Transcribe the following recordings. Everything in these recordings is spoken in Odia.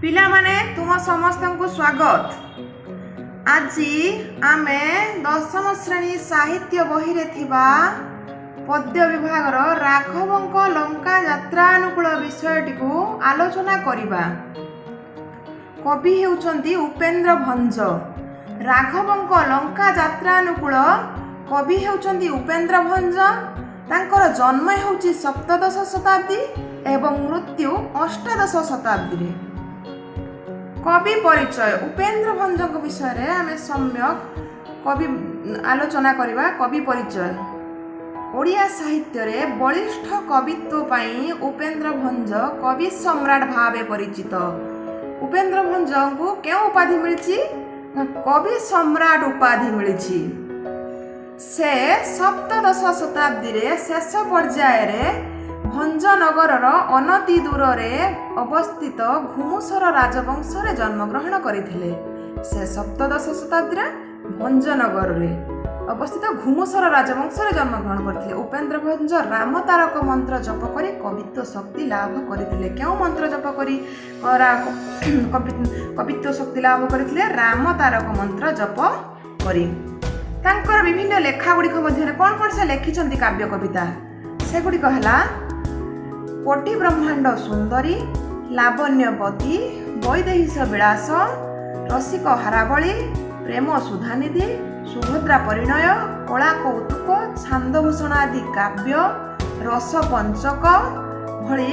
ପିଲାମାନେ, ତୁମ ସମସ୍ତଙ୍କୁ ସ୍ୱାଗତ। ଆଜି ଆମେ ଦଶମ ଶ୍ରେଣୀ ସାହିତ୍ୟ ବହିରେ ଥିବା ପଦ୍ୟ ବିଭାଗର ରାଘବଙ୍କ ଲଙ୍କା ଯାତ୍ରାନୁକୂଳ ବିଷୟଟିକୁ ଆଲୋଚନା କରିବା। କବି ହେଉଛନ୍ତି ଉପେନ୍ଦ୍ର ଭଞ୍ଜ। ରାଘବଙ୍କ ଲଙ୍କା ଯାତ୍ରାନୁକୂଳ କବି ହେଉଛନ୍ତି ଉପେନ୍ଦ୍ର ଭଞ୍ଜ। ତାଙ୍କର ଜନ୍ମ ହେଉଛି ସପ୍ତଦଶ ଶତାବ୍ଦୀ ଏବଂ ମୃତ୍ୟୁ ଅଷ୍ଟାଦଶ ଶତାବ୍ଦୀରେ। କବି ପରିଚୟ। ଉପେନ୍ଦ୍ର ଭଞ୍ଜଙ୍କ ବିଷୟରେ ଆମେ ସମ୍ୟକ କବି ଆଲୋଚନା କରିବା। କବି ପରିଚୟ। ଓଡ଼ିଆ ସାହିତ୍ୟରେ ବଳିଷ୍ଠ କବିତ୍ୱ ପାଇଁ ଉପେନ୍ଦ୍ର ଭଞ୍ଜ କବି ସମ୍ରାଟ ଭାବେ ପରିଚିତ। ଉପେନ୍ଦ୍ର ଭଞ୍ଜଙ୍କୁ କେଉଁ ଉପାଧି ମିଳିଛି ନା କବି ସମ୍ରାଟ ଉପାଧି ମିଳିଛି। ସେ ସପ୍ତଦଶ ଶତାବ୍ଦୀରେ ଶେଷ ପର୍ଯ୍ୟାୟରେ ଭଞ୍ଜନଗରର ଅନତି ଦୂରରେ ଅବସ୍ଥିତ ଘୁମୁସର ରାଜବଂଶରେ ଜନ୍ମଗ୍ରହଣ କରିଥିଲେ। ସେ ସପ୍ତଦଶ ଶତାବ୍ଦୀରେ ଭଞ୍ଜନଗରରେ ଅବସ୍ଥିତ ଘୁମୁସର ରାଜବଂଶରେ ଜନ୍ମଗ୍ରହଣ କରିଥିଲେ। ଉପେନ୍ଦ୍ର ଭଞ୍ଜ ରାମତାରକ ମନ୍ତ୍ର ଜପ କରି କବିତ୍ୱ ଶକ୍ତି ଲାଭ କରିଥିଲେ। କେଉଁ ମନ୍ତ୍ର ଜପ କରି କବିତ୍ୱ ଶକ୍ତି ଲାଭ କରିଥିଲେ? ରାମତାରକ ମନ୍ତ୍ର ଜପ କରି। ତାଙ୍କର ବିଭିନ୍ନ ଲେଖା ଗୁଡ଼ିକ ମଧ୍ୟରେ କ'ଣ କ'ଣ ସେ ଲେଖିଛନ୍ତି କାବ୍ୟ କବିତା, ସେଗୁଡ଼ିକ ହେଲା କୋଟି ବ୍ରହ୍ମାଣ୍ଡ ସୁନ୍ଦରୀ, ଲାବଣ୍ୟବତୀ, ବୈଦେହୀଶ ବିଳାସ, ରସିକ ହାରାବଳୀ, ପ୍ରେମ ସୁଧାନିଧି, ସୁଭଦ୍ରା ପରିଣୟ, କଳା କୌତୁକ, ଛାନ୍ଦଭୂଷଣ ଆଦି କାବ୍ୟ, ରସ ପଞ୍ଚକ ଭଳି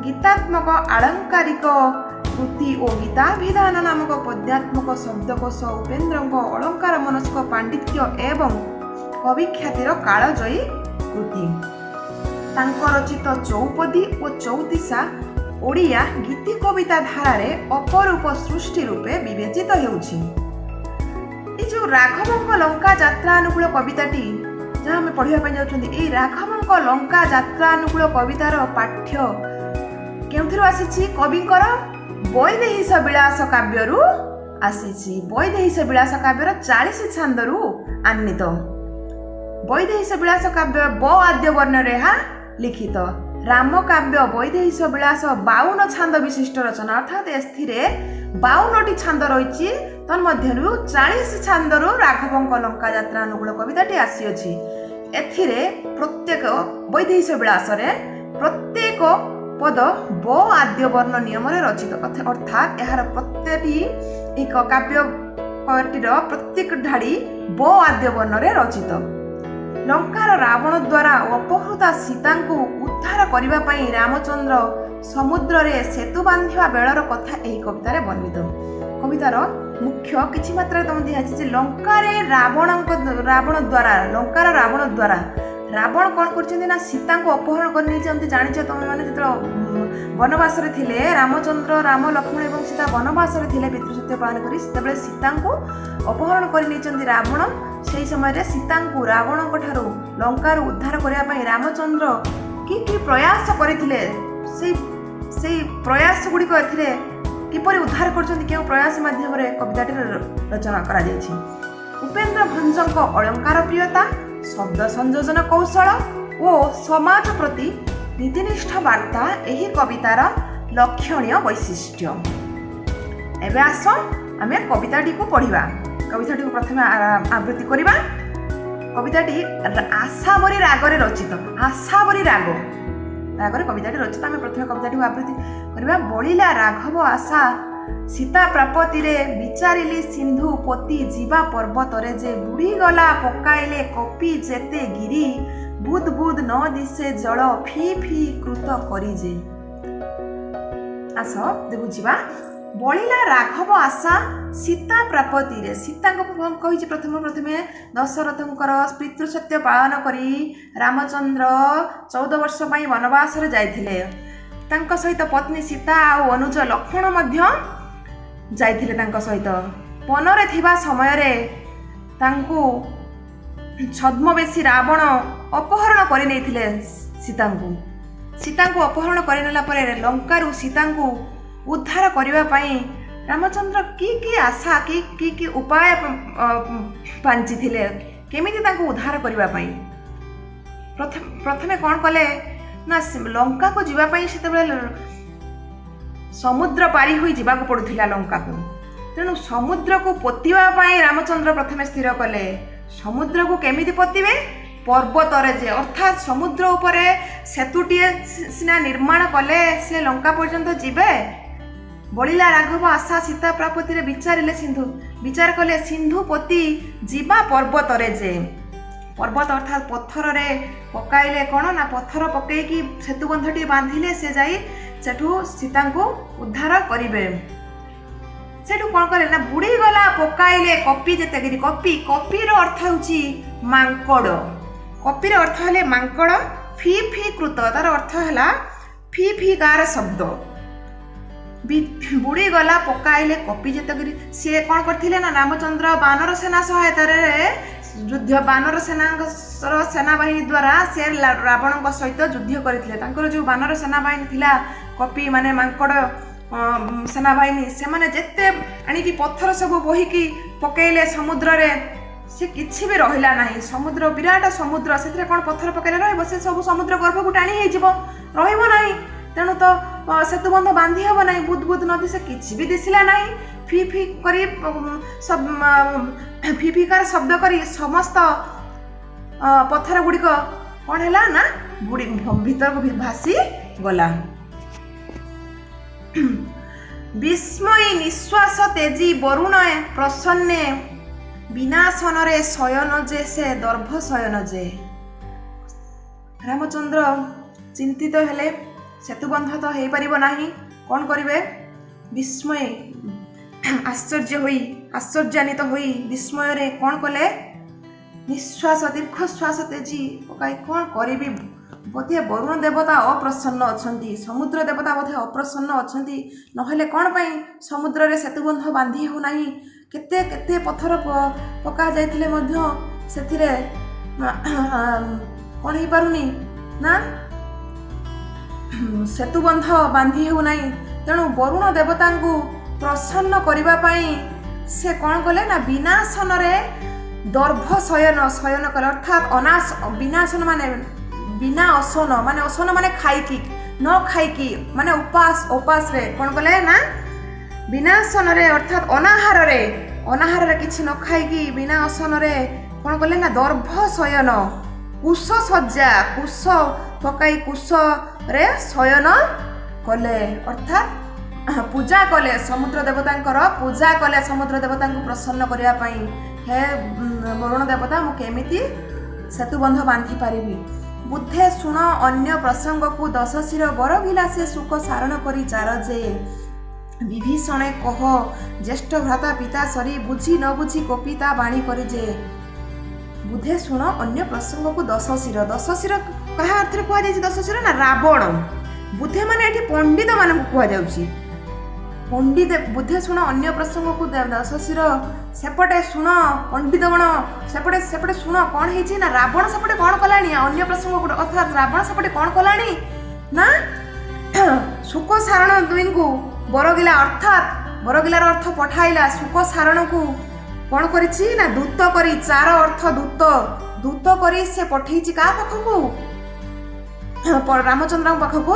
ଗୀତାତ୍ମକ ଆଳଙ୍କାରିକ କୃତି ଓ ଗୀତାଭିଧାନ ନାମକ ପଦ୍ୟାତ୍ମକ ଶବ୍ଦକୋଷ ଉପେନ୍ଦ୍ରଙ୍କ ଅଳଙ୍କାର ମନସ୍କ ପାଣ୍ଡିତ୍ୟ ଏବଂ କବିଖ୍ୟାତିର କାଳଜୟୀ କୃତି। ତାଙ୍କ ରଚିତ ଚଉପଦୀ ଓ ଚଉତିଶା ଓଡ଼ିଆ ଗୀତି କବିତା ଧାରାରେ ଅପରୂପ ସୃଷ୍ଟି ରୂପେ ବିବେଚିତ ହେଉଛି। ଏଇ ଯେଉଁ ରାଘବଙ୍କ ଲଙ୍କା ଯାତ୍ରା ଅନୁକୂଳ କବିତାଟି ଯାହା ଆମେ ପଢ଼ିବା ପାଇଁ ଯାଉଛନ୍ତି, ଏଇ ରାଘବଙ୍କ ଲଙ୍କା ଯାତ୍ରା ଅନୁକୂଳ କବିତାର ପାଠ୍ୟ କେଉଁଥିରୁ ଆସିଛି? କବିଙ୍କର ବୈଦେହୀଶ ବିଳାସ କାବ୍ୟରୁ ଆସିଛି। ବୈଦେହୀଶ ବିଳାସ କାବ୍ୟର 40 ଛାନ୍ଦରୁ ଆନୀତ। ବୈଦେହୀଶ ବିଳାସ କାବ୍ୟ ବ ଆଦ୍ୟ ବର୍ଣ୍ଣରେ ଏହା ଲିଖିତ। ରାମ କାବ୍ୟ ବୈଦେହୀଶ ବିଳାସ 52 ଛାନ୍ଦ ବିଶିଷ୍ଟ ରଚନା, ଅର୍ଥାତ୍ ଏଥିରେ 52ଟି ଛାନ୍ଦ ରହିଛି। ତନ୍ମଧ୍ୟରୁ 40 ଛାନ୍ଦରୁ ରାଘବଙ୍କ ଲଙ୍କା ଯାତ୍ରା ଅନୁକୂଳ କବିତାଟି ଆସିଅଛି। ଏଥିରେ ପ୍ରତ୍ୟେକ ବୈଦେହୀଶ ବିଳାସରେ ପ୍ରତ୍ୟେକ ପଦ ବ ଆଦ୍ୟ ବର୍ଣ୍ଣ ନିୟମରେ ରଚିତ, ଅର୍ଥାତ୍ ଏହାର ପ୍ରତ୍ୟେକଟି ଏକ କାବ୍ୟଟିର ପ୍ରତ୍ୟେକ ଧାଡ଼ି ବ ଆଦ୍ୟ ବର୍ଣ୍ଣରେ ରଚିତ। ଲଙ୍କାର ରାବଣ ଦ୍ୱାରା ଅପହୃତା ସୀତାଙ୍କୁ ଉଦ୍ଧାର କରିବା ପାଇଁ ରାମଚନ୍ଦ୍ର ସମୁଦ୍ରରେ ସେତୁ ବାନ୍ଧିବା ବେଳର କଥା ଏହି କବିତାରେ ବର୍ଣ୍ଣିତ। କବିତାର ମୁଖ୍ୟ କିଛି ମାତ୍ରାରେ ତମକୁ ଦିଆଯାଇଛି ଯେ ଲଙ୍କାରେ ରାବଣଙ୍କ ରାବଣ ଦ୍ୱାରା, ଲଙ୍କାର ରାବଣ ଦ୍ୱାରା ରାବଣ କ'ଣ କରିଛନ୍ତି ନା ସୀତାଙ୍କୁ ଅପହରଣ କରି ନେଇଛନ୍ତି। ଜାଣିଛ ତମେ ମାନେ, ଯେତେବେଳେ ବନବାସରେ ଥିଲେ ରାମଚନ୍ଦ୍ର, ରାମ, ଲକ୍ଷ୍ମଣ ଏବଂ ସୀତା ବନବାସରେ ଥିଲେ ପିତୃସତ୍ୟ ପାଳନ କରି, ସେତେବେଳେ ସୀତାଙ୍କୁ ଅପହରଣ କରି ନେଇଛନ୍ତି ରାବଣ। ସେହି ସମୟରେ ସୀତାଙ୍କୁ ରାବଣଙ୍କ ଠାରୁ ଲଙ୍କାରୁ ଉଦ୍ଧାର କରିବା ପାଇଁ ରାମଚନ୍ଦ୍ର କି କି ପ୍ରୟାସ କରିଥିଲେ, ସେଇ ସେଇ ପ୍ରୟାସ ଗୁଡ଼ିକ ଏଥିରେ କିପରି ଉଦ୍ଧାର କରିଛନ୍ତି, କେଉଁ ପ୍ରୟାସ ମାଧ୍ୟମରେ କବିତାଟିର ରଚନା କରାଯାଇଛି। ଉପେନ୍ଦ୍ର ଭଞ୍ଜଙ୍କ ଅଳଙ୍କାର ପ୍ରିୟତା, ଶବ୍ଦ ସଂଯୋଜନ କୌଶଳ ଓ ସମାଜ ପ୍ରତି ନୀତିନିଷ୍ଠ ବାର୍ତ୍ତା ଏହି କବିତାର ଲକ୍ଷଣୀୟ ବୈଶିଷ୍ଟ୍ୟ। ଏବେ ଆସ ଆମେ କବିତାଟିକୁ ପଢ଼ିବା। କବିତାଟିକୁ ପ୍ରଥମେ ଆବୃତ୍ତି କରିବା। କବିତାଟି ଆଶାବରୀ ରାଗରେ ରଚିତ। ଆଶାବରୀ ରାଗରେ କବିତାଟି ରଚିତ। ଆମେ ପ୍ରଥମେ କବିତାଟିକୁ ଆବୃତ୍ତି କରିବା। ବଳିଲା ରାଘବ ଆଶା ସୀତା ପ୍ରାପତିରେ, ବିଚାରିଲି ସିନ୍ଧୁ ପୋତି ଯିବା ପର୍ବତରେ ଯେ, ବୁଡ଼ିଗଲା ପକାଇଲେ କପି ଯେତେ ଗିରି, ବୁଦ୍ ବୁଦ୍ ନ ଦିଶେ ଜଳ ଫି ଫି କୃତ କରି ଯେ। ଆସ ବୁଝିବା। ବଳିଲା ରାଘବ ଆଶା ସୀତା ପ୍ରାପତିରେ। ସୀତାଙ୍କ କହିଛି, ପ୍ରଥମ ପ୍ରଥମେ ଦଶରଥଙ୍କର ପିତୃସତ୍ୟ ପାଳନ କରି ରାମଚନ୍ଦ୍ର 14 ବର୍ଷ ପାଇଁ ବନବାସରେ ଯାଇଥିଲେ। ତାଙ୍କ ସହିତ ପତ୍ନୀ ସୀତା ଆଉ ଅନୁଜ ଲକ୍ଷ୍ମଣ ମଧ୍ୟ ଯାଇଥିଲେ ତାଙ୍କ ସହିତ। ବନରେ ଥିବା ସମୟରେ ତାଙ୍କୁ ଛଦ୍ମବେଶୀ ରାବଣ ଅପହରଣ କରିନେଇଥିଲେ ସୀତାଙ୍କୁ। ସୀତାଙ୍କୁ ଅପହରଣ କରିନେଲା ପରେ ଲଙ୍କାରୁ ସୀତାଙ୍କୁ ଉଦ୍ଧାର କରିବା ପାଇଁ ରାମଚନ୍ଦ୍ର କି କି ଆଶା, କି କି କି ଉପାୟ ପାଞ୍ଚିଥିଲେ, କେମିତି ତାଙ୍କୁ ଉଦ୍ଧାର କରିବା ପାଇଁ। ପ୍ରଥମେ କ'ଣ କଲେ ନା ଲଙ୍କାକୁ ଯିବା ପାଇଁ ସେତେବେଳେ ସମୁଦ୍ର ପାରି ହୋଇ ଯିବାକୁ ପଡ଼ୁଥିଲା ଲଙ୍କାକୁ। ତେଣୁ ସମୁଦ୍ରକୁ ପୋତିବା ପାଇଁ ରାମଚନ୍ଦ୍ର ପ୍ରଥମେ ସ୍ଥିର କଲେ। ସମୁଦ୍ରକୁ କେମିତି ପୋତିବେ? ପର୍ବତରେ ଯେ, ଅର୍ଥାତ୍ ସମୁଦ୍ର ଉପରେ ସେତୁଟିଏ ସିନା ନିର୍ମାଣ କଲେ ସେ ଲଙ୍କା ପର୍ଯ୍ୟନ୍ତ ଯିବେ। ବଳିଲା ରାଘବ ଆଶା ସୀତା ପ୍ରାପତିରେ ବିଚାରିଲେ ସିନ୍ଧୁ, ବିଚାର କଲେ ସିନ୍ଧୁ ପୋତି ଯିବା ପର୍ବତରେ ଯେ। ପର୍ବତ ଅର୍ଥାତ୍ ପଥରରେ ପକାଇଲେ କ'ଣ ନା ପଥର ପକେଇକି ସେତୁବନ୍ଧଟିଏ ବାନ୍ଧିଲେ ସେ ଯାଇ ସେଠୁ ସୀତାଙ୍କୁ ଉଦ୍ଧାର କରିବେ। ସେଠୁ କ'ଣ କଲେ ନା ବୁଡ଼ିଗଲା ପକାଇଲେ କପି ଯେତେଗିରି। କପି, କପିର ଅର୍ଥ ହେଉଛି ମାଙ୍କଡ଼। କପିର ଅର୍ଥ ହେଲେ ମାଙ୍କଡ଼। ଫି ଫି କୃତ, ତାର ଅର୍ଥ ହେଲା ଫି ଫି କାର ଶବ୍ଦ। ବୁଡ଼ିଗଲା ପକାଇଲେ କପି ଯେତେଗିରି। ସିଏ କ'ଣ କରିଥିଲେ ନା ରାମଚନ୍ଦ୍ର ବାନର ସେନା ସହାୟତାରେ ଯୁଦ୍ଧ, ବାନର ସେନାଙ୍କର ସେନାବାହିନୀ ଦ୍ୱାରା ସେ ରାବଣଙ୍କ ସହିତ ଯୁଦ୍ଧ କରିଥିଲେ। ତାଙ୍କର ଯେଉଁ ବାନର ସେନାବାହିନୀ ଥିଲା, କପି ମାନେ ମାଙ୍କଡ଼ ସେନାବାହିନୀ, ସେମାନେ ଯେତେ ଆଣିକି ପଥର ସବୁ ବୋହିକି ପକେଇଲେ ସମୁଦ୍ରରେ, ସେ କିଛି ବି ରହିଲା ନାହିଁ। ସମୁଦ୍ର ବିରାଟ ସମୁଦ୍ର, ସେଥିରେ କ'ଣ ପଥର ପକେଇଲେ ରହିବ? ସେ ସବୁ ସମୁଦ୍ର ଗର୍ଭକୁ ଟାଣି ହେଇଯିବ, ରହିବ ନାହିଁ। ତେଣୁ ତ ସେତୁବନ୍ଧ ବାନ୍ଧି ହେବ ନାହିଁ। ବୁଦ୍ ବୁଦ୍ ନଦୀ ସେ କିଛି ବି ଦିଶିଲା ନାହିଁ। ଫି ଫି କରି ଫି ଫିକାର ଶବ୍ଦ କରି ସମସ୍ତ ପଥର ଗୁଡ଼ିକ କ'ଣ ହେଲା ନା ବୁଡ଼ି ଭିତରକୁ ଭାସି ଗଲା। ବିସ୍ମୟୀ ନିଶ୍ୱାସ ତେଜି ବରୁଣ ପ୍ରସନ୍ନେ ବିନାଶନରେ ଶୟନ ଯେ ସେ ଦର୍ଭ ଶୟନ ଯେ। ରାମଚନ୍ଦ୍ର ଚିନ୍ତିତ ହେଲେ, ସେତୁବନ୍ଧ ତ ହେଇପାରିବ ନାହିଁ, କ'ଣ କରିବେ? ବିସ୍ମୟ ଆଶ୍ଚର୍ଯ୍ୟ ହୋଇ, ଆଶ୍ଚର୍ଯ୍ୟାନ୍ୱିତ ହୋଇ ବିସ୍ମୟରେ କ'ଣ କଲେ? ନିଶ୍ୱାସ, ଦୀର୍ଘଶ୍ୱାସ ତେଜି ପକାଇ କ'ଣ କରିବି, ବୋଧେ ବରୁଣ ଦେବତା ଅପ୍ରସନ୍ନ ଅଛନ୍ତି, ସମୁଦ୍ର ଦେବତା ବୋଧେ ଅପ୍ରସନ୍ନ ଅଛନ୍ତି, ନହେଲେ କ'ଣ ପାଇଁ ସମୁଦ୍ରରେ ସେତୁବନ୍ଧ ବାନ୍ଧି ହେଉନାହିଁ? କେତେ କେତେ ପଥର ପକା ଯାଇଥିଲେ ମଧ୍ୟ ସେଥିରେ କ'ଣ ହେଇପାରୁନି ନା ସେତୁବନ୍ଧ ବାନ୍ଧି ହେଉନାହିଁ। ତେଣୁ ବରୁଣ ଦେବତାଙ୍କୁ ପ୍ରସନ୍ନ କରିବା ପାଇଁ ସେ କ'ଣ କଲେ ନା ବିନାଶନରେ ଦର୍ଭ ଶୟନ ଶୟନ କଲେ। ଅର୍ଥାତ୍ ଅନାସ, ବିନାଶନ ମାନେ ବିନା ଅସନ, ମାନେ ଅସନ ମାନେ ଖାଇକି, ନ ଖାଇକି ମାନେ ଉପାସ, ଉପାସରେ କ'ଣ କଲେ ନା ବିନାଶନରେ ଅର୍ଥାତ୍ ଅନାହାରରେ, ଅନାହାରରେ କିଛି ନ ଖାଇକି ବିନା ଅସନରେ କ'ଣ କଲେ ନା ଦର୍ଭ ଶୟନ, କୁଶ ଶଯ୍ୟା, କୁଶ ପକାଇ କୁଶରେ ଶୟନ କଲେ। ଅର୍ଥାତ୍ ପୂଜା କଲେ, ସମୁଦ୍ର ଦେବତାଙ୍କର ପୂଜା କଲେ, ସମୁଦ୍ର ଦେବତାଙ୍କୁ ପ୍ରସନ୍ନ କରିବା ପାଇଁ। ହେ ବରୁଣ ଦେବତା, ମୁଁ କେମିତି ସେତୁବନ୍ଧ ବାନ୍ଧି ପାରିବି? ବୁଦ୍ଧେ ଶୁଣ ଅନ୍ୟ ପ୍ରସଙ୍ଗକୁ ଦଶଶିର ବରଗିଲା ସେ ସୁଖ ସାରଣ କରି ଚାର ଯେ। ବିଭୀଷଣେ କହ ଜ୍ୟେଷ୍ଠ ଭ୍ରାତା ପିତା ସରି ବୁଝି ନ ବୁଝି କୋପି ତା ବାଣୀ କରି ଯେ। ବୁଧେ ଶୁଣ ଅନ୍ୟ ପ୍ରସଙ୍ଗକୁ ଦଶଶିର। ଦଶଶିର କାହା ଅର୍ଥରେ କୁହାଯାଇଛି ଦଶଶିର ନା ରାବଣ। ବୁଧେ ମାନେ ଏଠି ପଣ୍ଡିତ ମାନଙ୍କୁ କୁହାଯାଉଛି। ପଣ୍ଡିତ ବୁଧେ ଶୁଣ ଅନ୍ୟ ପ୍ରସଙ୍ଗକୁ ଦଶଶିର, ସେପଟେ ଶୁଣ ପଣ୍ଡିତଗଣ, ସେପଟେ ସେପଟେ ଶୁଣ କ'ଣ ହେଇଛି ନା ରାବଣ ସେପଟେ କ'ଣ କଲାଣି। ଅନ୍ୟ ପ୍ରସଙ୍ଗକୁ ଅର୍ଥାତ୍ ରାବଣ ସେପଟେ କ'ଣ କଲାଣି ନା ଶୁକ ସାରଣ ଦୁଇଙ୍କୁ ବରଗିଲା, ଅର୍ଥାତ୍ ବରଗିଲାର ଅର୍ଥ ପଠାଇଲା। ଶୁକ ସାରଣକୁ କ'ଣ କରିଛି ନା ଦୂତ କରି, ଚାର ଅର୍ଥ ଦୂତ, ଦୂତ କରି ସେ ପଠେଇଛି କାହା ପାଖକୁ? ରାମଚନ୍ଦ୍ରଙ୍କ ପାଖକୁ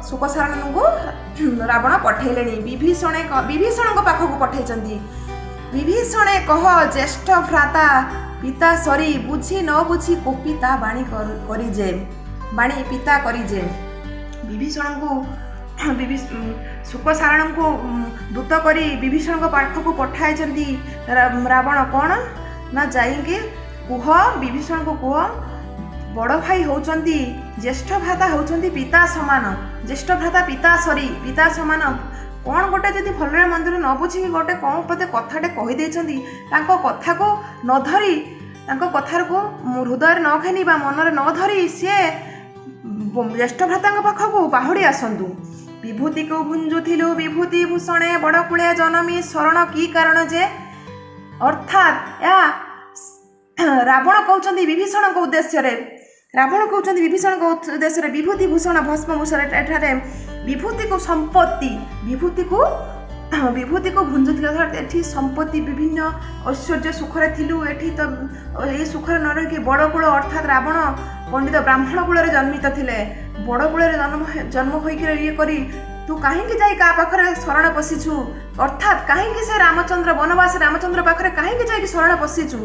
ଶୁକ ସାରଣଙ୍କୁ ରାବଣ ପଠେଇଲେଣି। ବିଭୀଷଣେ, ବିଭୀଷଣଙ୍କ ପାଖକୁ ପଠେଇଛନ୍ତି। ବିଭୀଷଣେ କହ ଜ୍ୟେଷ୍ଠ ଭ୍ରାତା ପିତା ସରି ବୁଝି ନ ବୁଝି କୋପି ତା ବାଣୀ କରିଯେ, ବାଣୀ ପିତା କରିଯେ। ବିଭୀଷଣଙ୍କୁ, ଶୁକ ସାରଣଙ୍କୁ ଦୂତ କରି ବିଭୀଷଣଙ୍କ ପାଖକୁ ପଠାଇଛନ୍ତି ରାବଣ। କ'ଣ ନା ଯାଇକି କୁହ, ବିଭୀଷଣକୁ କୁହ, ବଡ଼ ଭାଇ ହେଉଛନ୍ତି, ଜ୍ୟେଷ୍ଠ ଭ୍ରାତା ହେଉଛନ୍ତି ପିତା ସମାନ, ଜ୍ୟେଷ୍ଠ ଭ୍ରାତା ପିତା ସରି, ପିତା ସମାନ। କ'ଣ ଗୋଟେ ଯଦି ଭଲରେ ମନ୍ଦିର ନ ବୁଝିକି ଗୋଟେ କ'ଣ ବୋଧେ କଥାଟେ କହିଦେଇଛନ୍ତି, ତାଙ୍କ କଥାକୁ ନ ଧରି, ତାଙ୍କ କଥାକୁ ହୃଦୟରେ ନ ଘେନି ବା ମନରେ ନ ଧରି ସିଏ ଜ୍ୟେଷ୍ଠ ଭ୍ରାତାଙ୍କ ପାଖକୁ ବାହୁଡ଼ି ଆସନ୍ତୁ। ବିଭୂତିକୁ ଭୁଞ୍ଜୁଥିଲୁ ବିଭୂତି ଭୂଷଣେ ବଡ଼ କୂଳେ ଜନମି ଶରଣ କି କାରଣ ଯେ। ଅର୍ଥାତ୍ ଏହା ରାବଣ କହୁଛନ୍ତି ବିଭୀଷଣଙ୍କ ଉଦ୍ଦେଶ୍ୟରେ। ରାବଣ କହୁଛନ୍ତି ବିଭୀଷଣଙ୍କ ଉଦ୍ଦେଶ୍ୟରେ ବିଭୂତି ଭୂଷଣ ଭସ୍ମ ଭୂଷଣ। ଏଠାରେ ବିଭୂତିକୁ ସମ୍ପତ୍ତି, ବିଭୂତିକୁ, ବିଭୂତିକୁ ଭୁଞ୍ଜୁଥିଲେ, ଅର୍ଥାତ୍ ଏଠି ସମ୍ପତ୍ତି ବିଭିନ୍ନ ଐଶ୍ୱର୍ଯ୍ୟ ସୁଖରେ ଥିଲୁ, ଏଠି ତ ଏଇ ସୁଖରେ ନ ରହିକି ବଡ଼ କୂଳ, ଅର୍ଥାତ୍ ରାବଣ ପଣ୍ଡିତ ବ୍ରାହ୍ମଣ କୂଳରେ ଜନ୍ମିତ ଥିଲେ, ବଡ଼ କୂଳରେ ଜନ୍ମ ହୋଇକି ଇଏ କରି ତୁ କାହିଁକି ଯାଇ କାହା ପାଖରେ ଶରଣ ପଶିଛୁ? ଅର୍ଥାତ୍ କାହିଁକି ସେ ରାମଚନ୍ଦ୍ର, ବନବାସ ରାମଚନ୍ଦ୍ର ପାଖରେ କାହିଁକି ଯାଇକି ଶରଣ ପଶିଛୁ?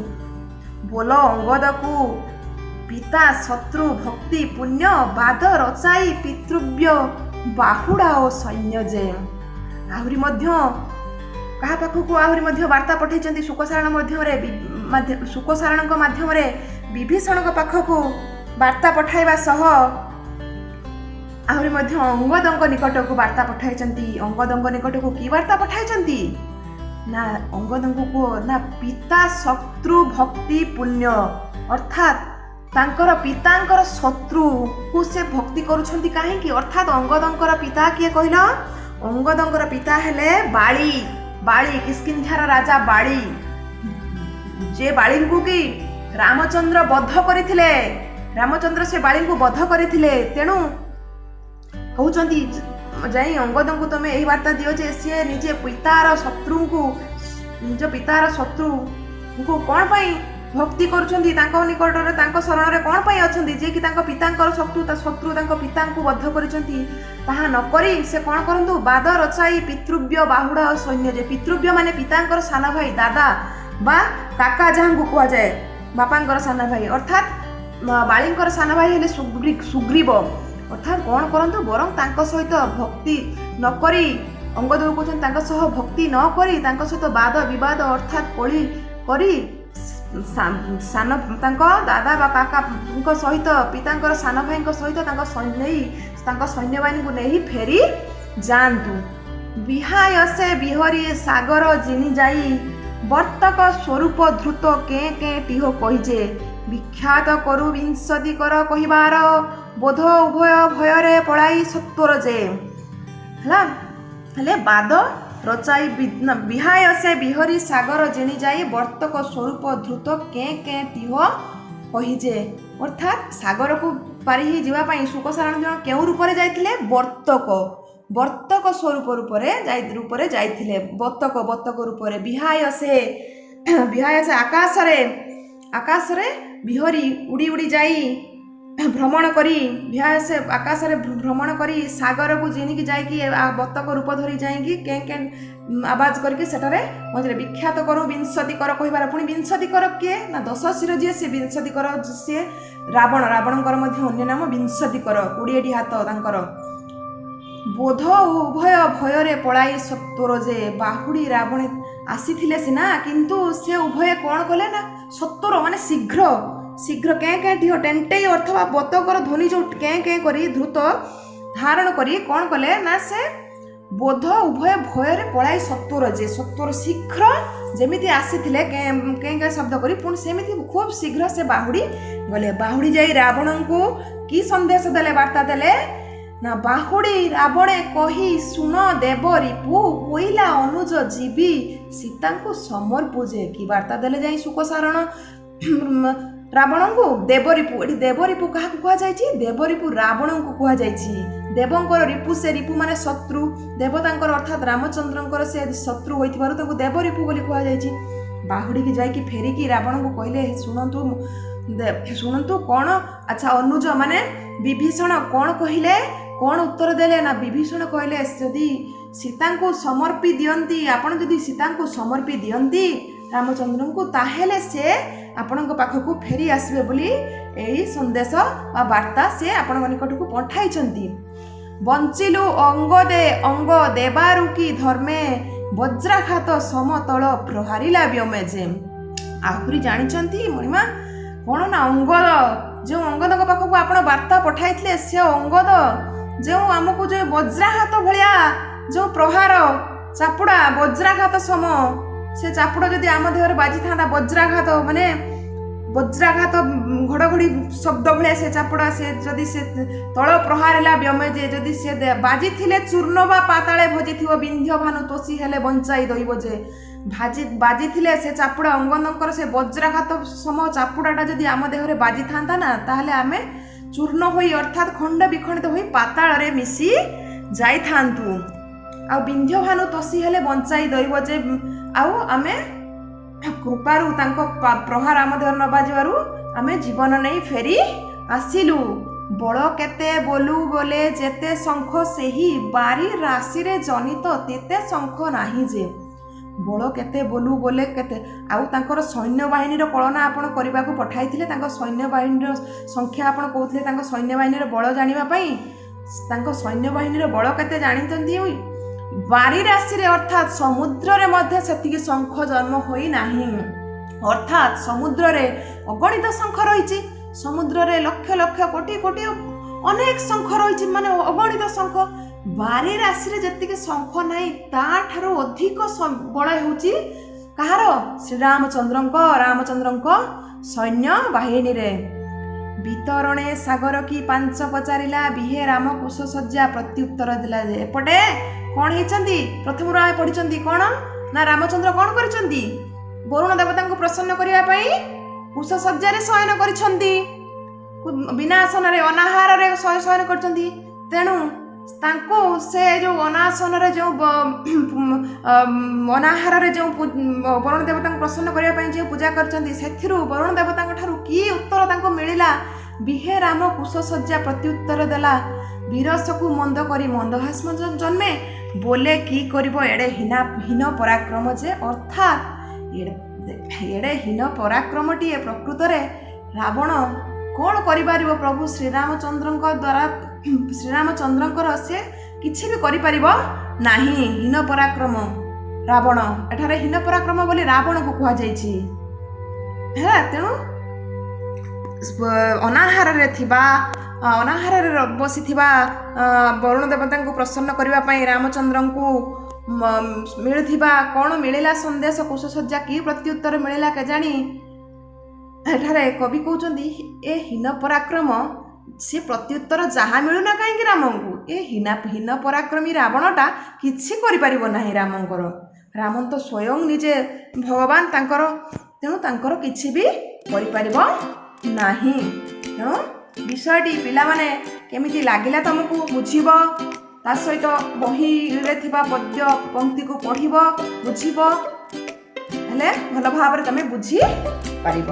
ବୋଲ ଅଙ୍ଗଦକୁ ପିତା ଶତ୍ରୁ ଭକ୍ତି ପୁଣ୍ୟ, ବାଦ ରଚାଇ ପିତୃବ୍ୟ ବାହୁଡ଼ା ଓ ସୈନ୍ୟ ଯେ। ଆହୁରି ମଧ୍ୟ କାହା ପାଖକୁ ଆହୁରି ମଧ୍ୟ ବାର୍ତ୍ତା ପଠାଇଛନ୍ତି? ଶୁକଶାରଣ ମଧ୍ୟମରେ, ଶୁକଶାରଣଙ୍କ ମାଧ୍ୟମରେ ବିଭୀଷଣଙ୍କ ପାଖକୁ ବାର୍ତ୍ତା ପଠାଇବା ସହ ଆହୁରି ମଧ୍ୟ ଅଙ୍ଗଦଙ୍କ ନିକଟକୁ ବାର୍ତ୍ତା ପଠାଇଛନ୍ତି। ଅଙ୍ଗଦଙ୍କ ନିକଟକୁ କି ବାର୍ତ୍ତା ପଠାଇଛନ୍ତି ନା, ଅଙ୍ଗଦଙ୍କୁ କୁହ ନା ପିତା ଶତ୍ରୁ ଭକ୍ତି ପୁଣ୍ୟ, ଅର୍ଥାତ୍ ତାଙ୍କର ପିତାଙ୍କର ଶତ୍ରୁକୁ ସେ ଭକ୍ତି କରୁଛନ୍ତି କାହିଁକି? ଅର୍ଥାତ୍ ଅଙ୍ଗଦଙ୍କର ପିତା କିଏ କହିଲ? ଅଙ୍ଗଦଙ୍କର ପିତା ହେଲେ ବାଳି। ବାଳି, କିଷ୍କିନ୍ଧ୍ୟାର ରାଜା ବାଳି, ଯେ ବାଳିଙ୍କୁ କି ରାମଚନ୍ଦ୍ର ବଧ କରିଥିଲେ। ରାମଚନ୍ଦ୍ର ସେ ବାଳିଙ୍କୁ ବଧ କରିଥିଲେ। ତେଣୁ କହୁଛନ୍ତି, ଯାଇ ଅଙ୍ଗଦଙ୍କୁ ତମେ ଏହି ବାର୍ତ୍ତା ଦିଅ ଯେ ସିଏ ନିଜେ ପିତାର ଶତ୍ରୁଙ୍କୁ, ନିଜ ପିତାର ଶତ୍ରୁଙ୍କୁ କ'ଣ ପାଇଁ ଭକ୍ତି କରୁଛନ୍ତି? ତାଙ୍କ ନିକଟରେ, ତାଙ୍କ ଶରଣରେ କ'ଣ ପାଇଁ ଅଛନ୍ତି, ଯିଏକି ତାଙ୍କ ପିତାଙ୍କର ଶତ୍ରୁ, ତା ଶତ୍ରୁ ତାଙ୍କ ପିତାଙ୍କୁ ବଧ କରିଛନ୍ତି? ତାହା ନକରି ସେ କ'ଣ କରନ୍ତୁ? ବାଦ ରଚାଇ ପିତୃବ୍ୟ ବାହୁଡ଼ା ଓ ସୈନ୍ୟ ଯେ। ପିତୃବ୍ୟ ମାନେ ପିତାଙ୍କର ସାନ ଭାଇ, ଦାଦା ବା କାକା ଯାହାଙ୍କୁ କୁହାଯାଏ, ବାପାଙ୍କର ସାନ ଭାଇ। ଅର୍ଥାତ୍ ବାଳିଙ୍କର ସାନ ଭାଇ ହେଲେ ସୁଗ୍ରୀବ। ଅର୍ଥାତ୍ କ'ଣ କରନ୍ତୁ? ବରଂ ତାଙ୍କ ସହିତ ଭକ୍ତି ନ କରି, ଅଙ୍ଗଦେବ କହୁଛନ୍ତି, ତାଙ୍କ ସହ ଭକ୍ତି ନ କରି, ତାଙ୍କ ସହିତ ବାଦ ବିବାଦ ଅର୍ଥାତ୍ କଳି କରି ସାନ ତାଙ୍କ ଦାଦା ବା କାକାଙ୍କ ସହିତ, ପିତାଙ୍କର ସାନ ଭାଇଙ୍କ ସହିତ ତାଙ୍କ ନେଇ, ତାଙ୍କ ସୈନ୍ୟବାହିନୀକୁ ନେଇ ଫେରି ଯାଆନ୍ତୁ। ବିହାୟ ସେ ବିହରି ସାଗର ଜିଣି ଯାଇ, ବର୍ତ୍ତକ ସ୍ୱରୂପ ଧୃତ କେଁ କେଁ ଟିହ କହିଜେ। ବିଖ୍ୟାତ କରୁ ବିଂଶତି କର କହିବାର, ବୋଧ ଉଭୟ ଭୟରେ ପଳାଇ ସତ୍ୱର ଯେ। ହେଲା, ହେଲେ ବାଦ ରଚାଇ ବିହାୟ ସେ ବିହରି ସାଗର ଜିଣି ଯାଇ, ବର୍ତ୍ତକ ସ୍ୱରୂପ ଧୃତ କେଁ କେଁ ଟିହ କହିଜେ। ଅର୍ଥାତ୍ ସାଗରକୁ ପାରି ହେଇ ଯିବା ପାଇଁ ଶୁକଶାରଣ ଜଣ କେଉଁ ରୂପରେ ଯାଇଥିଲେ? ବର୍ତ୍ତକ, ବର୍ତ୍ତକ ସ୍ୱରୂପ ରୂପରେ ଯାଇ, ରୂପରେ ଯାଇଥିଲେ। ବତକ, ବତକ ରୂପରେ। ବିହାୟ ସେ, ବିହାୟ ସେ ଆକାଶରେ, ଆକାଶରେ ବିହରି ଉଡ଼ି ଉଡ଼ି ଯାଇ ଭ୍ରମଣ କରି, ବିହାୟ ସେ ଆକାଶରେ ଭ୍ରମଣ କରି ସାଗରକୁ ଜିଣିକି ଯାଇକି ବତକ ରୂପ ଧରି ଯାଇକି କେଁ କେଁ ଆବାଜ କରିକି ସେଠାରେ ମଝିରେ ବିଖ୍ୟାତ କରୁ ବିଂଶତି କର କହିବାର। ପୁଣି ବିଂଶତି କର କିଏ ନା ଦଶ ଶିର ଯିଏ ସେ ବିଂଶତି କର, ସିଏ ରାବଣ। ରାବଣଙ୍କର ମଧ୍ୟ ଅନ୍ୟ ନାମ ବିଂଶତି କର, 20ଟି ହାତ ତାଙ୍କର। ବୋଧ ଉଭୟ ଭୟରେ ପଳାଇ ସତ୍ୱର ଯେ। ବାହୁଡ଼ି ରାବଣ ଆସିଥିଲେ ସିନା, କିନ୍ତୁ ସେ ଉଭୟ କ'ଣ କଲେ ନା ସତ୍ୱର ମାନେ ଶୀଘ୍ର ଶୀଘ୍ର, କେଁ କେଁ ଟିହ ଟେଣ୍ଟେଇ ଅଥବା ବତକର ଧ୍ୱନି ଯେଉଁ କେଁ କେଁ କରି ଦ୍ରୁତ ଧାରଣ କରି କ'ଣ କଲେ ନା ସେ ବୋଧ ଉଭୟ ଭୟରେ ପଳାଇ ସତ୍ୱର ଯେ, ସତ୍ୱର ଶୀଘ୍ର ଯେମିତି ଆସିଥିଲେ କେଁ କେଁ କେଁ ଶବ୍ଦ କରି, ପୁଣି ସେମିତି ଖୁବ୍ ଶୀଘ୍ର ସେ ବାହୁଡ଼ି ଗଲେ। ବାହୁଡ଼ି ଯାଇ ରାବଣଙ୍କୁ କି ସନ୍ଦେଶ ଦେଲେ, ବାର୍ତ୍ତା ଦେଲେ ନା, ବାହୁଡ଼ି ରାବଣେ କହି ଶୁଣ ଦେବ ରିପୁ, ପୋଇଲା ଅନୁଜ ଯିବି ସୀତାଙ୍କୁ ସମର୍ପୁ ଯେ। କି ବାର୍ତ୍ତା ଦେଲେ ଯାଇ ଶୁକଶାରଣ ରାବଣଙ୍କୁ? ଦେବରିପୁ। ଏଠି ଦେବରିପୁ କାହାକୁ କୁହାଯାଇଛି? ଦେବରିପୁ ରାବଣଙ୍କୁ କୁହାଯାଇଛି। ଦେବଙ୍କର ରିପୁ ସେ, ରିପୁ ମାନେ ଶତ୍ରୁ। ଦେବତାଙ୍କର ଅର୍ଥାତ୍ ରାମଚନ୍ଦ୍ରଙ୍କର ସେ ଶତ୍ରୁ ହୋଇଥିବାରୁ ତାଙ୍କୁ ଦେବରିପୁ ବୋଲି କୁହାଯାଇଛି। ବାହୁଡ଼ିକି ଯାଇକି ଫେରିକି ରାବଣଙ୍କୁ କହିଲେ, ଶୁଣନ୍ତୁ, ଶୁଣନ୍ତୁ କ'ଣ? ଆଚ୍ଛା, ଅନୁଜ ମାନେ ବିଭୀଷଣ କ'ଣ କହିଲେ, କ'ଣ ଉତ୍ତର ଦେଲେ ନା, ବିଭୀଷଣ କହିଲେ, ଯଦି ସୀତାଙ୍କୁ ସମର୍ପି ଦିଅନ୍ତି ଆପଣ, ଯଦି ସୀତାଙ୍କୁ ସମର୍ପି ଦିଅନ୍ତି ରାମଚନ୍ଦ୍ରଙ୍କୁ, ତାହେଲେ ସେ ଆପଣଙ୍କ ପାଖକୁ ଫେରି ଆସିବେ ବୋଲି ଏହି ସନ୍ଦେଶ ବା ବାର୍ତ୍ତା ସେ ଆପଣଙ୍କ ନିକଟକୁ ପଠାଇଛନ୍ତି। ବଞ୍ଚିଲୁ ଅଙ୍ଗଦେ ଅଙ୍ଗ ଦେବାରୁ କି ଧର୍ମେ, ବଜ୍ରାଘାତ ସମତଳ ପ୍ରହାରିଲା ବ୍ୟମେ ଯେ। ଆହୁରି ଜାଣିଛନ୍ତି ମଣିମା କ'ଣ ନା ଅଙ୍ଗଦ, ଯେଉଁ ଅଙ୍ଗଦଙ୍କ ପାଖକୁ ଆପଣ ବାର୍ତ୍ତା ପଠାଇଥିଲେ, ସେ ଅଙ୍ଗଦ ଯେଉଁ ଆମକୁ ଯେଉଁ ବଜ୍ରାଘାତ ଭଳିଆ ଯେଉଁ ପ୍ରହାର ଚାପୁଡ଼ା, ବଜ୍ରାଘାତ ସମ ସେ ଚାପୁଡ଼ା ଯଦି ଆମ ଦେହରେ ବାଜିଥାନ୍ତା, ବଜ୍ରାଘାତ ମାନେ ବଜ୍ରାଘାତ ଘଡ଼ଘଡ଼ି ଶବ୍ଦ ଭଳିଆ ସେ ଚାପୁଡ଼ା, ସେ ଯଦି ସେ ତଳ ପ୍ରହାର ହେଲା ବ୍ୟମେ ଯେ, ଯଦି ସେ ବାଜିଥିଲେ ଚୂର୍ଣ୍ଣ ବା ପାତାଳେ ଭଜିଥିବ, ବିନ୍ଧ୍ୟ ଭାନୁ ତୋଷି ହେଲେ ବଞ୍ଚାଇ ଦଇବ ଯେ। ବାଜିଥିଲେ ସେ ଚାପୁଡ଼ା, ଅଙ୍ଗଦଙ୍କର ସେ ବଜ୍ରାଘାତ ସମ ଚାପୁଡ଼ାଟା ଯଦି ଆମ ଦେହରେ ବାଜିଥାନ୍ତା ନା, ତାହେଲେ ଆମେ ଚୂର୍ଣ୍ଣ ହୋଇ ଅର୍ଥାତ୍ ଖଣ୍ଡ ବିଖଣ୍ଡିତ ହୋଇ ପାତାଳରେ ମିଶି ଯାଇଥାନ୍ତୁ। ଆଉ ବିନ୍ଧ୍ୟ ଭାନୁ ତୋଷି ହେଲେ ବଞ୍ଚାଇ ଦଇବ ଯେ, ଆଉ ଆମେ କୃପାରୁ ତାଙ୍କ ପ୍ରହାର ଆମ ଦେହରେ ନ ବାଜିବାରୁ ଆମେ ଜୀବନ ନେଇ ଫେରି ଆସିଲୁ। ବଳ କେତେ ବୋଲୁ ବୋଲେ ଯେତେ ଶଙ୍ଖ ସେହି ବାରି ରାଶିରେ ଜନିତ ତେତେ ଶଙ୍ଖ ନାହିଁ ଯେ। ବଳ କେତେ ବୋଲୁ ବୋଲେ କେତେ। ଆଉ ତାଙ୍କର ସୈନ୍ୟବାହିନୀର କଳନା ଆପଣ କରିବାକୁ ପଠାଇଥିଲେ। ତାଙ୍କ ସୈନ୍ୟବାହିନୀର ସଂଖ୍ୟା ଆପଣ କହୁଥିଲେ, ତାଙ୍କ ସୈନ୍ୟବାହିନୀର ବଳ ଜାଣିବା ପାଇଁ। ତାଙ୍କ ସୈନ୍ୟବାହିନୀର ବଳ କେତେ ଜାଣିଛନ୍ତି? ବାରି ରାଶିରେ ଅର୍ଥାତ୍ ସମୁଦ୍ରରେ ମଧ୍ୟ ସେତିକି ଶଙ୍ଖ ଜନ୍ମ ହୋଇନାହିଁ। ଅର୍ଥାତ୍ ସମୁଦ୍ରରେ ଅଗଣିତ ଶଙ୍ଖ ରହିଛି। ସମୁଦ୍ରରେ ଲକ୍ଷ ଲକ୍ଷ କୋଟି କୋଟି ଅନେକ ଶଙ୍ଖ ରହିଛି, ମାନେ ଅଗଣିତ ଶଙ୍ଖ। ବାରି ରାଶିରେ ଯେତିକି ଶଙ୍ଖ ନାହିଁ, ତାଠାରୁ ଅଧିକ ବଳ ହେଉଛି କାହାର? ଶ୍ରୀରାମଚନ୍ଦ୍ରଙ୍କ, ରାମଚନ୍ଦ୍ରଙ୍କ ସୈନ୍ୟ ବାହିନୀରେ। ବିତରଣେ ସାଗର କି ପାଞ୍ଚ ପଚାରିଲା ବିହେ ରାମ କୁଶ ଶଯ୍ୟା ପ୍ରତ୍ୟୁତ୍ତର ଦେଲା ଯେ। ଏପଟେ କ'ଣ ହେଇଛନ୍ତି? ପ୍ରଥମରୁ ଆମେ ପଢିଛନ୍ତି କ'ଣ ନା ରାମଚନ୍ଦ୍ର କ'ଣ କରିଛନ୍ତି? ବରୁଣ ଦେବତାଙ୍କୁ ପ୍ରସନ୍ନ କରିବା ପାଇଁ କୁଶ ଶଯ୍ୟାରେ ଶୟନ କରିଛନ୍ତି, ବିନା ଆସନରେ ଅନାହାରରେ ଶୟନ କରିଛନ୍ତି। ତେଣୁ ତାଙ୍କୁ ସେ ଯେଉଁ ଅନାସନରେ, ଯେଉଁ ଅନାହାରରେ ଯେଉଁ ବରୁଣ ଦେବତାଙ୍କୁ ପ୍ରସନ୍ନ କରିବା ପାଇଁ ଯେଉଁ ପୂଜା କରିଛନ୍ତି, ସେଥିରୁ ବରୁଣ ଦେବତାଙ୍କ ଠାରୁ କି ଉତ୍ତର ତାଙ୍କୁ ମିଳିଲା? ବିହେ ରାମ କୁଶ ଶଯ୍ୟା ପ୍ରତ୍ୟୁତ୍ତର ଦେଲା, ବୀରସକୁ ମନ୍ଦ କରି ମନ୍ଦହାସ୍ମ ଜନ୍ମେ ବୋଲେ କି କରିବ ଏଡ଼େ ହୀନ ପରାକ୍ରମ ଯେ। ଅର୍ଥାତ୍ ଏଡ଼େ ହୀନ ପରାକ୍ରମଟିଏ ପ୍ରକୃତରେ ରାବଣ କ'ଣ କରିପାରିବ? ପ୍ରଭୁ ଶ୍ରୀରାମଚନ୍ଦ୍ରଙ୍କ ଦ୍ୱାରା, ଶ୍ରୀରାମଚନ୍ଦ୍ରଙ୍କର ସେ କିଛି ବି କରିପାରିବ ନାହିଁ। ହୀନ ପରାକ୍ରମ ରାବଣ, ଏଠାରେ ହୀନ ପରାକ୍ରମ ବୋଲି ରାବଣକୁ କୁହାଯାଇଛି ହେଲା। ତେଣୁ ଅନାହାରରେ ଥିବା, ଅନାହାରରେ ବସିଥିବା ବରୁଣ ଦେବତାଙ୍କୁ ପ୍ରସନ୍ନ କରିବା ପାଇଁ ରାମଚନ୍ଦ୍ରଙ୍କୁ ମିଳିଥିବା କ'ଣ ମିଳିଲା ସନ୍ଦେଶ, କୁଶଶଯ୍ୟା କି ପ୍ରତ୍ୟୁତ୍ତର ମିଳିଲା କେଜାଣି? ଏଠାରେ କବି କହୁଛନ୍ତି, ଏ ହୀନ ପରାକ୍ରମ ସେ ପ୍ରତ୍ୟୁତ୍ତର ଯାହା ମିଳୁନା କାହିଁକି ରାମଙ୍କୁ, ଏ ହୀନ ପରାକ୍ରମୀ ରାବଣଟା କିଛି କରିପାରିବ ନାହିଁ ରାମଙ୍କର। ରାମ ତ ସ୍ୱୟଂ ନିଜେ ଭଗବାନ ତାଙ୍କର, ତେଣୁ ତାଙ୍କର କିଛି ବି କରିପାରିବ ନାହିଁ। ତେଣୁ ବିଷୟଟି ପିଲାମାନେ କେମିତି ଲାଗିଲା ତମକୁ ବୁଝିବ, ତା ସହିତ ବହିରେ ଥିବା ପଦ୍ୟ ପଙ୍କ୍ତିକୁ ପଢ଼ିବ, ବୁଝିବ, ହେଲେ ଭଲ ଭାବରେ ତମେ ବୁଝିପାରିବ।